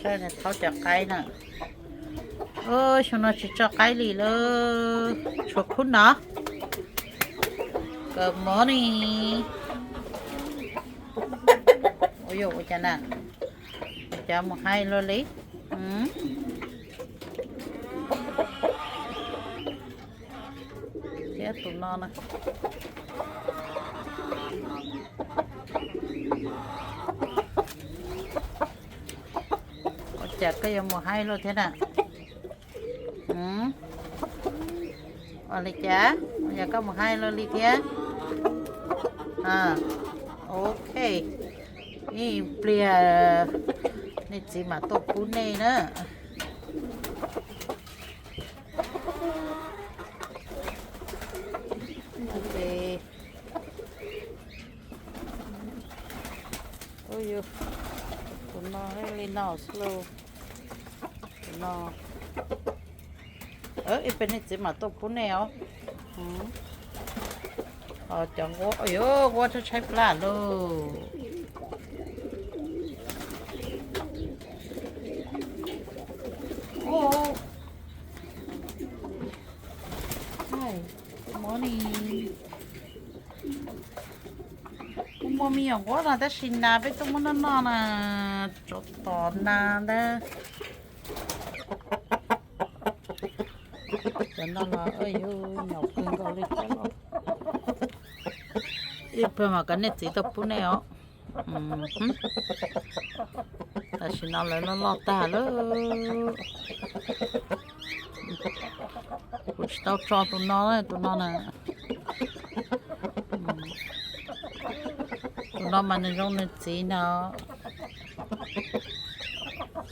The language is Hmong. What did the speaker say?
Saib nws thaub cov qaib na. Xyoo no tsis tso qaib li lawm, tshuav khub no. Good morning. Ua yuav ua cas na? Ua cas mus hais luag li? Thiab tus no na. Ua cas koj yuav mus hais luag thiab na? Ua li cas? Ua cas koj mus hais luag li thiab? Ok, ib pliag nej txiv mam tuaj pub nej na. Tus no li no xwb lauj. Tus no ib pliag nej txiv mam tuaj pub nej os. Cov nquab, yuav nquab tshaib tshaib plab lauj. Good morning. Kuv muaj me nyuam nquab no tab sis nas peb tuaj muab noj noj na, tsov tom nas ntag. Cov no los yus nyaum kawg nkaus li thiab los. Ib pliag mam kom nej txiv tuaj pub nej os. Tam sim no lawv loj loj tag lawm. Kuv tsis tau tso tus no, tus no na. Tus no mas nws zoo nws txiv no.